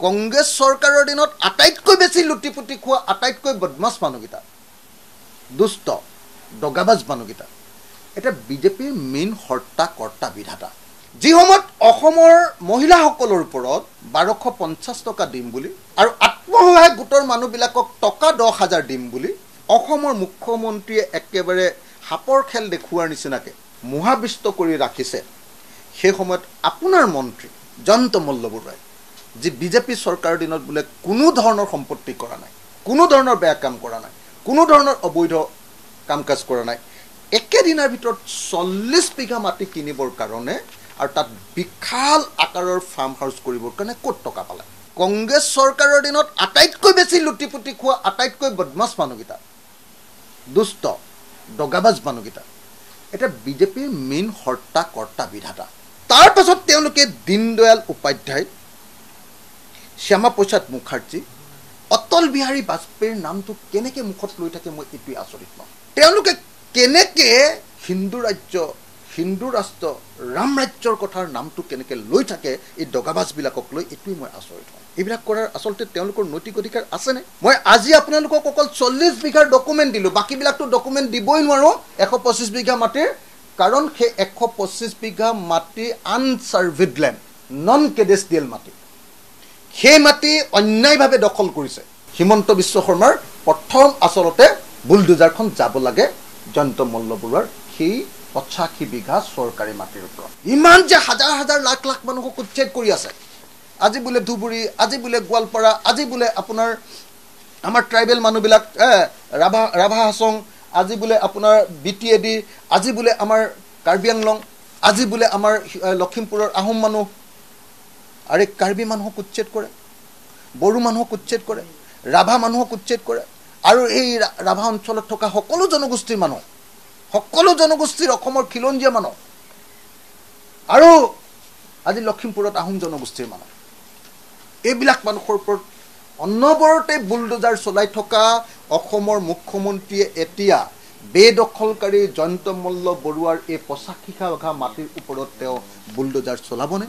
কংগ্ৰেছ চৰকাৰৰ দিনত আটাইতকৈ বেছি লুটি পুটি খোৱা আটাইতকৈ বদমাছ মানুহকেইটা, দুষ্ট দগাবাজ মানুহকেইটা এতিয়া বিজেপিৰ মেইন হৰ্তা কৰ্তা বিধাতা। যি সময়ত অসমৰ মহিলাসকলৰ ওপৰত 1250 টকা দিম বুলি আৰু আত্মসহায়ক গোটৰ মানুহবিলাকক টকা 10,000 দিম বুলি অসমৰ মুখ্যমন্ত্ৰীয়ে একেবাৰে সাপৰ খেল দেখুওৱাৰ নিচিনাকৈ মোহাবিষ্ট কৰি ৰাখিছে, সেই সময়ত আপোনাৰ মন্ত্ৰী জয়ন্ত মল্ল বৰুৱাই, যি বিজেপি চৰকাৰৰ দিনত বোলে কোনো ধৰণৰ সম্পত্তি কৰা নাই, কোনো ধৰণৰ বেয়া কাম কৰা নাই, কোনো ধৰণৰ অবৈধ কাম কাজ কৰা নাই, একেদিনাৰ ভিতৰত 40 বিঘা মাটি কিনিবৰ কাৰণে আৰু তাত বিশাল আকাৰৰ ফাৰ্ম হাউচ কৰিবৰ কাৰণে ক'ত টকা পালে? কংগ্ৰেছ চৰকাৰৰ দিনত আটাইতকৈ বেছি লুটি পুটি খোৱা আটাইতকৈ বদমাছ মানুহকেইটা, দুষ্ট দগাবাজ মানুহকেইটা এতিয়া বিজেপিৰ মেইন হৰ্তা কৰ্তা বিধাতা। তাৰ পাছত তেওঁলোকে দীনদয়াল উপাধ্যায়, শ্যামাপ্ৰসাদ মুখাৰ্জী, অটল বিহাৰী বাজপেয়ীৰ নামটো কেনেকৈ মুখত লৈ থাকে মই এইটোৱে আচৰিত পাওঁ। তেওঁলোকে কেনেকৈ হিন্দু ৰাজ্য, হিন্দু ৰাষ্ট্ৰ, ৰাম ৰাজ্যৰ কথাৰ নামটো কেনেকৈ লৈ থাকে এই দগাবাজবিলাকক লৈ, এইটোৱে মই আচৰিত হওঁ। এইবিলাক কৰাৰ আচলতে তেওঁলোকৰ নৈতিক অধিকাৰ আছেনে? মই আজি আপোনালোকক অকল 40 বিঘাৰ ডকুমেণ্ট দিলোঁ, বাকীবিলাকতো ডকুমেণ্ট দিবই নোৱাৰোঁ 125 বিঘা মাটিৰ, কাৰণ সেই 125 বিঘা মাটি আনচাৰ্ভিড লেণ্ড, নন কেডেষ্টিয়েল মাটি, সেই মাটি অন্যায়ভাৱে দখল কৰিছে। হিমন্ত বিশ্ব শৰ্মাৰ প্ৰথম আচলতে বুলডোজাৰখন যাব লাগে জয়ন্ত মল্ল বৰুৱাৰ সেই 85 বিঘা চৰকাৰী মাটিৰ ওপৰত। ইমান যে হাজাৰ হাজাৰ লাখ লাখ মানুহক উচ্ছেদ কৰি আছে, আজি বোলে ধুবুৰী, আজি বোলে গোৱালপাৰা, আজি বোলে আপোনাৰ আমাৰ ট্ৰাইবেল মানুহবিলাক ৰাভা হাছং, আজি বোলে আপোনাৰ BTAD, আজি বোলে আমাৰ কাৰ্বি আংলং, আজি বোলে আমাৰ লখিমপুৰৰ আহোম মানুহ, আৰে কাৰ্বি মানুহক উচ্ছেদ কৰে, বড়ো মানুহক উচ্ছেদ কৰে, ৰাভা মানুহক উচ্ছেদ কৰে, আৰু এই ৰাভা অঞ্চলত থকা সকলো জনগোষ্ঠীৰ মানুহ, সকলো জনগোষ্ঠীৰ অসমৰ খিলঞ্জীয়া মানুহ, আৰু আজি লখিমপুৰত আহোম জনগোষ্ঠীৰ মানুহ, এইবিলাক মানুহৰ ওপৰত অনবৰতে বুলডোজাৰ চলাই থকা অসমৰ মুখ্যমন্ত্ৰীয়ে এতিয়া বেদখলকাৰী জয়ন্ত মল্ল বৰুৱাৰ এই 85 বিঘা মাটিৰ ওপৰত তেওঁ বুলডোজাৰ চলাবনে?